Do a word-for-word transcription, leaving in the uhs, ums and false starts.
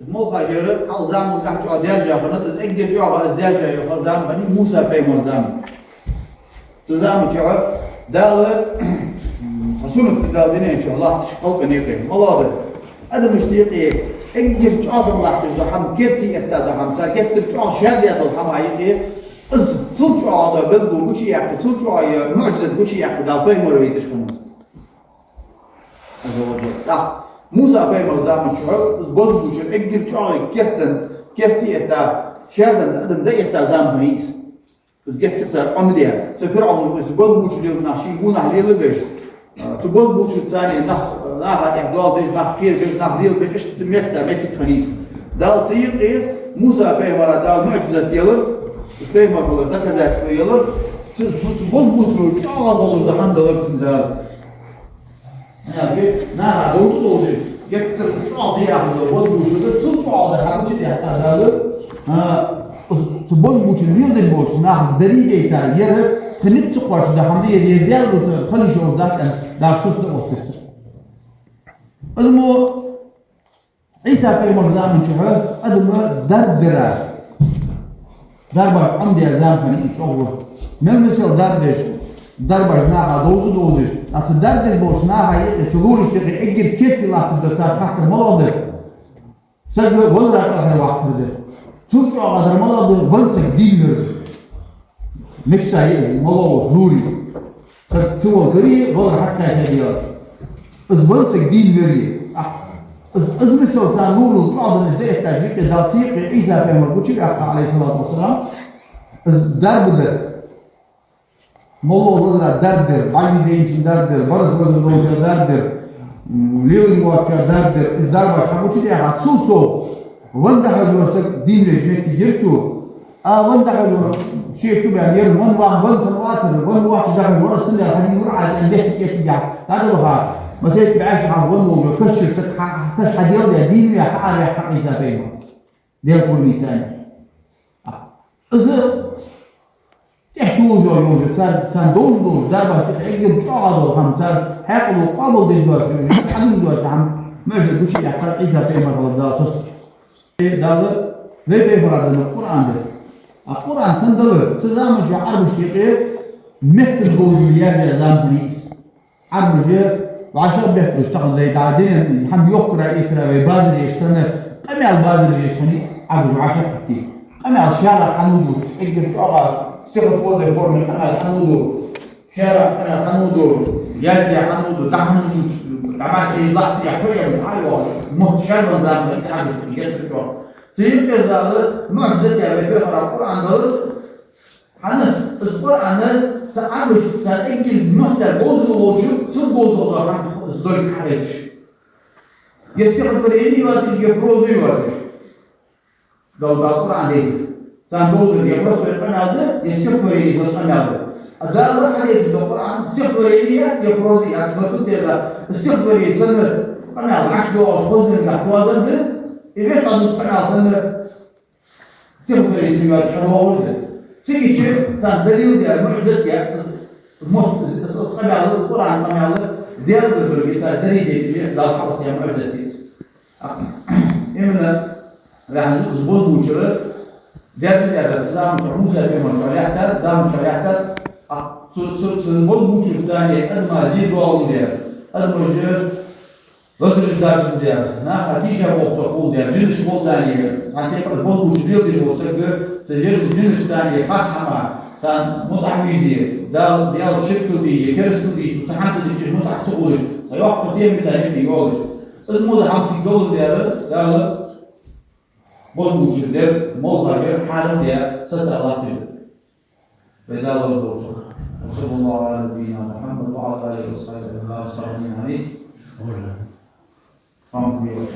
Молхажера хьалха заман чухь чӀоагӀа даьржа хиннад, из эггара чӀоагӀа из даьржа йола хинна заман хиннай Муса пайхамара заман. Цу заман чухь Дала, м, суннат Дала дунен чухь латташ халкъа юкъе. МалагӀа да? Адамашта юкъе эггара чӀоагӀа латташ дола хӀама, керте этта дола хӀама, цар геттара чӀоагӀа шаьрдаь дола хӀама юкъе, из цул чӀоагӀа дола белгало гучаяккха, цул чӀоагӀа йола муӀжизат гучаяккха Дала пайхамар вайташ хиннад. Аза ва джалла. ТӀаккха Муса пайхамара заман чухь из бозбунчар эггара чӀоагӀа керта, керте этта, шаьрдаь адам дӀаэтта заман хиннай из. Из геттара цар Ӏомадаь. Цу ФирӀавно из бозбунчал леладу нах ший гонахьа лелабеш. А, цу бозбунчалца царна нах, наха тӀехьа доал деш, нах кхерабеш, нах лелабеш, иштта метта, меттиг хиннай из. Дала цу юкъе Муса пайхамара Дала муӀжизат делар, из пайхамар хилара доказательство елар, цу, цу, цу бозбунчалора чӀоагӀа долаш дола хӀама делар цунна Дала. Яхача, наха довза долаш, геттара чӀоагӀа дехьа дола бозбунчал да, цул чӀоагӀа дола хӀама чу дехьа Дала, а, цу бозбунчал леладеш болча наха дарий дайта, ер кхы ницкъ ца кхоачаш дола хӀама да, ер, ер Даьла духьа хила йиш йолаш дац аьнна, Дала сурт да оттаьр цар. Из мо Ӏийса пайхамара заман чухь адам дарба дара. Дарбаш Ӏомадаь заман хиннай из чӀоагӀа. Мел-масал дарба деш, дарбаш наха довза довзаш, а цу дарба деш болча наха юкъе, цу лорашта юкъе эггара керте латташ да цар хаттар малагӀа да? Саг валара кӀалхарваккхар да. Цул чӀоагӀа дар малагӀа да? Венна саг дийна вар. Мекса я из, малагӀа лорий. Саг цу валгаре валар хьакхаьча дела. Из венна саг дийна вар я. Из, из масал царна лорал чӀоагӀа да, из дӀаэтта жикъе Дала цу юкъе Ӏийса пайхамар гучаваьккха, Ӏалайхи ссалату вассалам, из дарба дар. МоллагӀа валара дарба дар, бӀаргадайначоа дарба дар, барзкъа валара долчоа дарба дар, м, лелаш воацачоа дарба дар, из дарбаш хьагучадаьха, цул совгӀа венна дӀахьош вар саг дийна веш моттиг яр цо. А венна дӀахьош вар ше тӀабаьнна яр, венна ваха, венна хинна вацар, венна воацаш дӀахьош вар, сенна хьадийна вар Ӏа аьнна, дехьа кӀетига дӀадолхаш. Масех бӀаьш хьалха венна волча каша чура саг хьа-, каша хьаделладаь, дийна ваь, хьаарваьккхар Ӏийса пайхамар. Даьла курамца. Из тӀехьа тулжо йолча, цар, царна довза долча дарбашта эггара чӀоагӀа дола хӀама, цар хьаькъало къоабалдеш доацаш, хьадувца доацаш хӀама, муӀжизат гучаяьккхар Ӏийса пайхамар хилар Дала соцадаьд. Дала вай пайхамара денна Къуръан да. А Къуръан сенна далар, цу заман чухь Ӏарбашта юкъе меттала говзал яьржа заман хиннай из. Ӏарбаша вӀашагӀбетталуш тахан вай дӀа динан хӀама йохкара-эцара вай базар еш санна, къамаьл базар еш санна, Ӏарбаша вӀашагӀкхетий. Къамаьл шаьрах хьалуду, эггара чӀоагӀа стихотворной форме къамаьл хьалуду, шаьрах къамаьл хьалуду, яздаь хьалуду, дӀахьалуду, дӀаматта из латтадаь, кхоъ ям хьайоагӀа, мотт шаьрбан заман Ӏарбашта геттара чӀоагӀа. Цу юкъера Дала муӀжизат яь вай пайхамара Къуръан далар, хӀана, из Къуръан цу Ӏарбашта, цу эггара мехка говзал волчо, цу говзал дола хӀама из долга хьагойташ. Е стихотворени йоацаш, е проза йоацаш. Дала, Дала Къуръан дайтар. Царна говзал е простой къамаьл да, е стихотворени санна къамаьл да. А Дала хьадайташ дола Къуръан стихотворени яц, е проза яц, но цудухьа стихотворени санна къамаьл ӀочудоагӀаш хоза динга тоаденна да, и вешта дувца къамаьл санна стихотворени йоацаш хьадоагӀаш да. Цига чу царна далил да, муӀжизат да, мотт, из, из, из къамаьл, из Къуръан къамаьл, Даьла долга цар дарий дайташ, Дала хьалхадаь муӀжизат да из. Именно ваьхьа из бозбунчал даьржа дар цу заман чухь, Муса пайхамар чухь лаьттар, заман чухь лаьттар, а цу, цу, цу бозбунчалца царна адама зе доаландаь, адамаша Лазараш даржам дер, наха тийша болх ца хул дер, жинаш болх дани, цхьан тайпара болх бувцаш леладеш вола саг, цу жирса жинаш дани, хас хӀама, царна мутӀахь вийзе, Дала, Дала ширк де, е керастал де, цу хӀанз дича мутӀахь ца хулаш, цхьа йоккха тема царна юкъе йолаш. Из мо хӀама цига долаш дер, Дала болх бувцаш дер, молха жир хьарам дер, сацар латташ. Пайда лоархӀаш. وصلى الله على نبينا محمد وعلى آله وصحبه وسلم. الحمد لله.